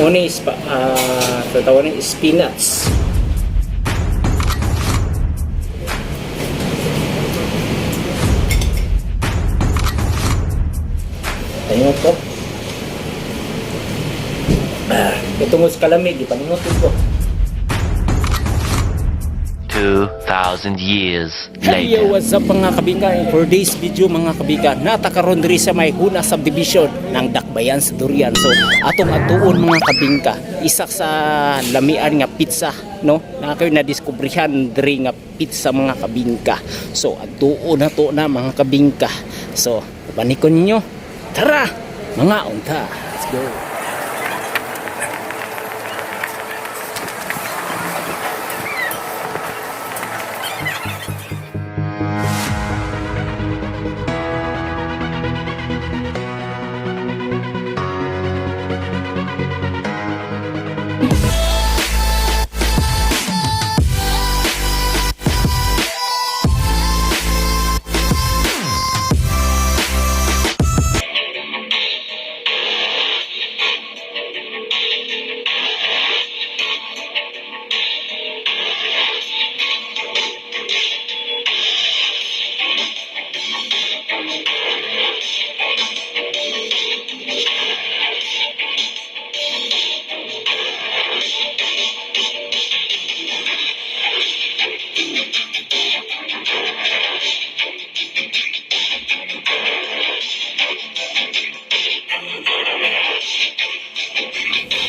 Una is tatawanan is peanuts. Tayo ko. Itong kalamig, ipaningotin ko. 2,000 years Hey, later. what's up mga kabingka? For this video mga kabingka, natakaroon diri sa may Huna subdivision ng Dakbayan sa Durian. So atong atuon mga kabingka, isa sa lamian nga pizza, no? Na kayo na diskubrihan diri nga pizza mga kabingka. So atuon na to na mga kabingka. So panikon ninyo. Tara, mga unta. Let's go.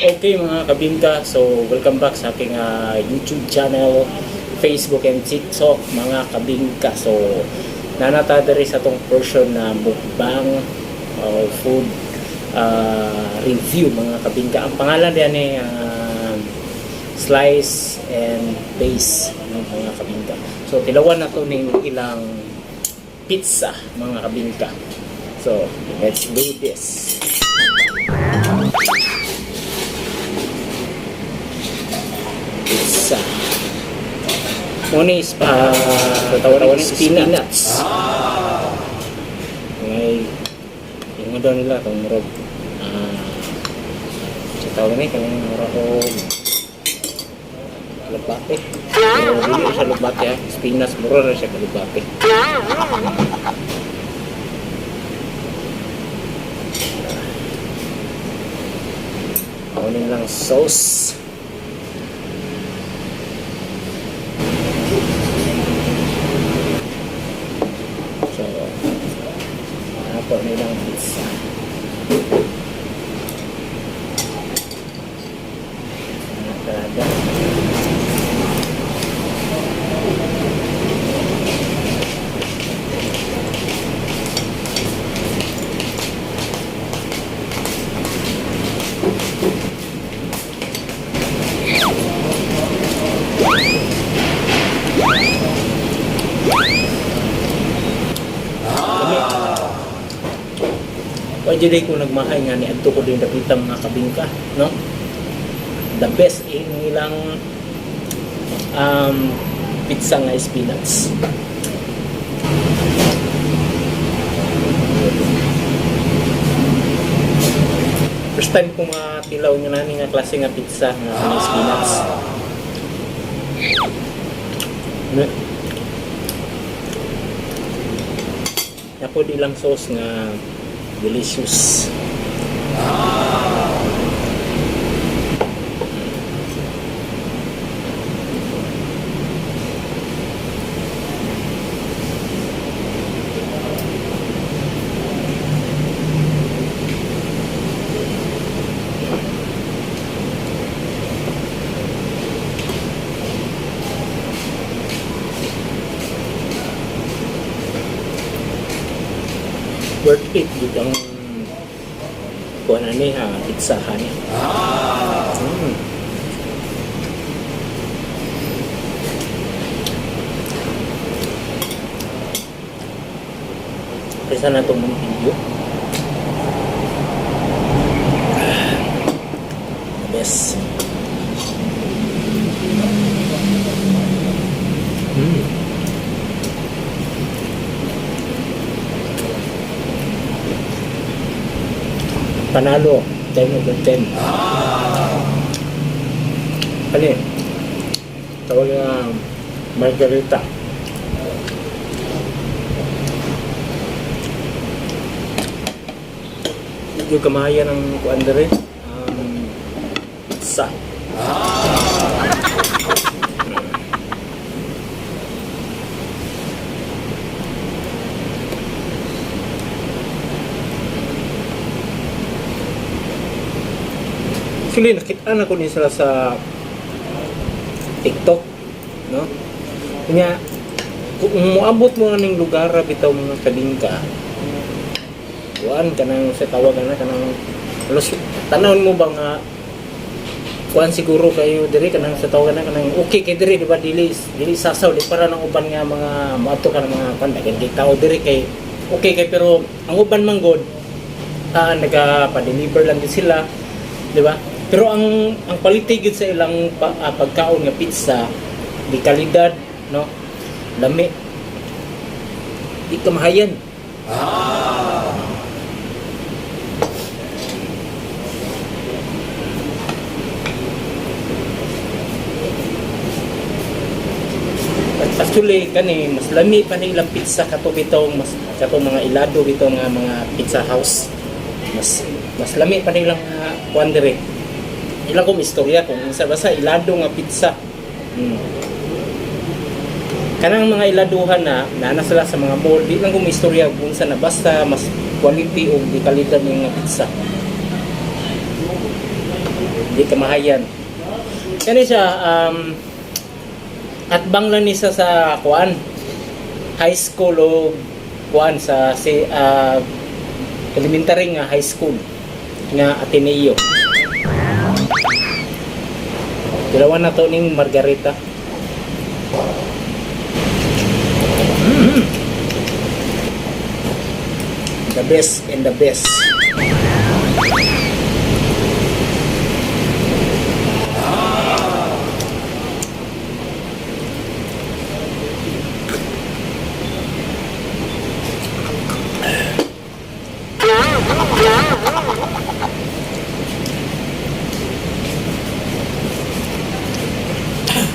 Okay mga kabingka, so welcome back sa aking YouTube channel, Facebook and TikTok mga kabingka. So nanata diri sa tong portion na mukbang food review mga kabingka. Ang pangalan diyan ay Slice and Base mga kabingka. So tilawan na to ning ilang pizza mga kabingka. So let's do this. Pizza. Una is tatawanan is peanuts. Ngay yung daw nila itong murag sa tawanan eh kanyang murag o lubate. Pero hindi ko siya lubate ha. Peanuts murag na siya kalubate. Kunin lang sauce. So nilang pizza. Talaga. Pwede ko nagmahay nga ni adto ko din dapitang mga kabingka, no? The best in ilang pizza nga is peanuts. First time ko matilaw nga nani nga klase nga pizza nga is peanuts. Ako di lang sauce nga delicious. Worth it dito ang kuha na niya pizzahan. Isa na itong video. Best. Panalo 10 over 10. Ano yun? Tawag na margarita. Medyo kamaya ng kuan dere. Pizza. Actually, nakita na ko ni sila sa TikTok, no? Kanya, kung muabot mo ning lugar bitaw mga kabingka, kuan kanang sa tawagan na kanang halos tanawon mo ba nga kuan siguro kayo diri kanang sa tawagan na kanang okay kay diri di ba dili sasaw di para nang uban nga mga maato ka mga pandagan di tao diri kay okay kay pero ang uban man god nagapa-deliver lang din sila, di ba? Pero ang quality gid sa ilang pagkaon nga pizza, di kalidad, no? Lami. Di kamahayan. Actually kani mas lami pa ni ilang pizza kato bitong mas kato mga ilado bitong mga pizza house. Mas lami pa nilang kuan dire. Ilang kong istorya kung sa basta ilado nga pizza. Kanang mga iladuhan na nana sila sa mga mall, di lang kong istorya kung sa na basta mas quality o di kalidad ng pizza. Di kamahayan. Kani siya at bang lang ni sa kuan high school o kuan sa si elementary nga high school nga Ateneo. Dalawa na to ning margarita. The best and the best.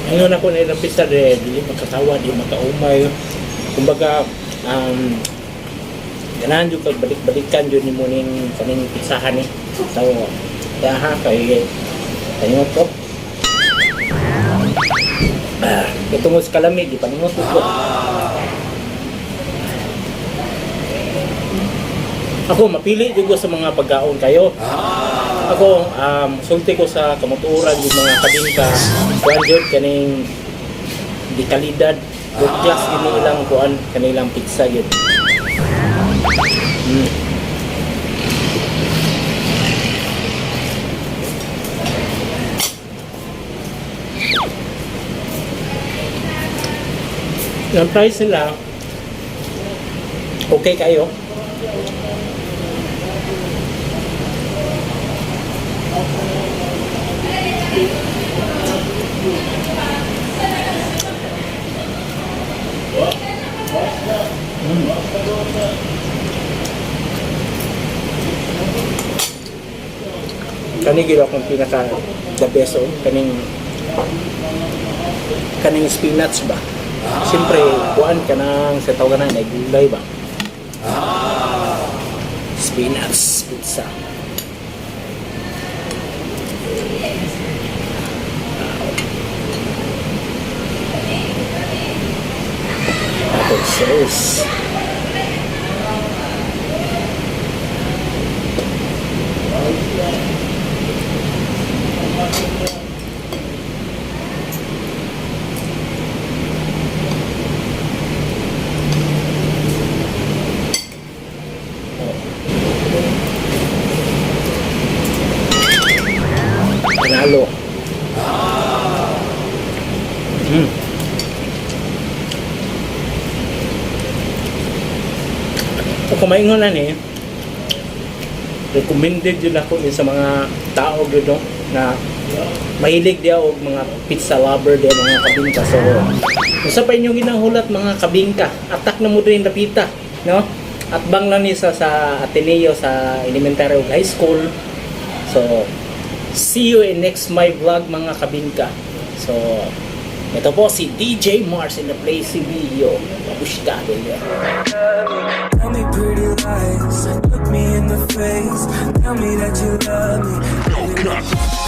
Ngayon ako na ilang pizza dili makatawa, di makaumay. Kumbaga, ganahan yung balik-balikan yun mo ning kaning pizzahan eh. So, kaya ha, kay tanimot ko. Ito mo sa kalamig, di panimot ko. Ako, mapili juga sa mga pagkaon kayo. Ako, sulti ko sa kamuturan yung mga kabingka, kuan yun, kaning di kalidad, good class yun ilang kuan, kanilang pizza yun. Ang price nila, okay kayo. Kani gila akong pinaka the best kaning spinach ba. Siyempre kuan kanang sa tawag na gulay ba. Spinach pizza. Apple sauce. Panalo. Kung maingon na ni, recommended yun ako sa mga tao yun na mahilig diya o mga pizza lover diya mga kabingka. So, kung sa pa inyong ginanghulat mga kabingka, atak na mo rin napita, no? At bang lang niya sa Ateneo sa elementary o high school. So, see you in next my vlog mga kabingka. So, ito po si DJ Mars in the place si Bio. Mabushka din. Tell me pretty lies, look me in the face, tell me that you love me.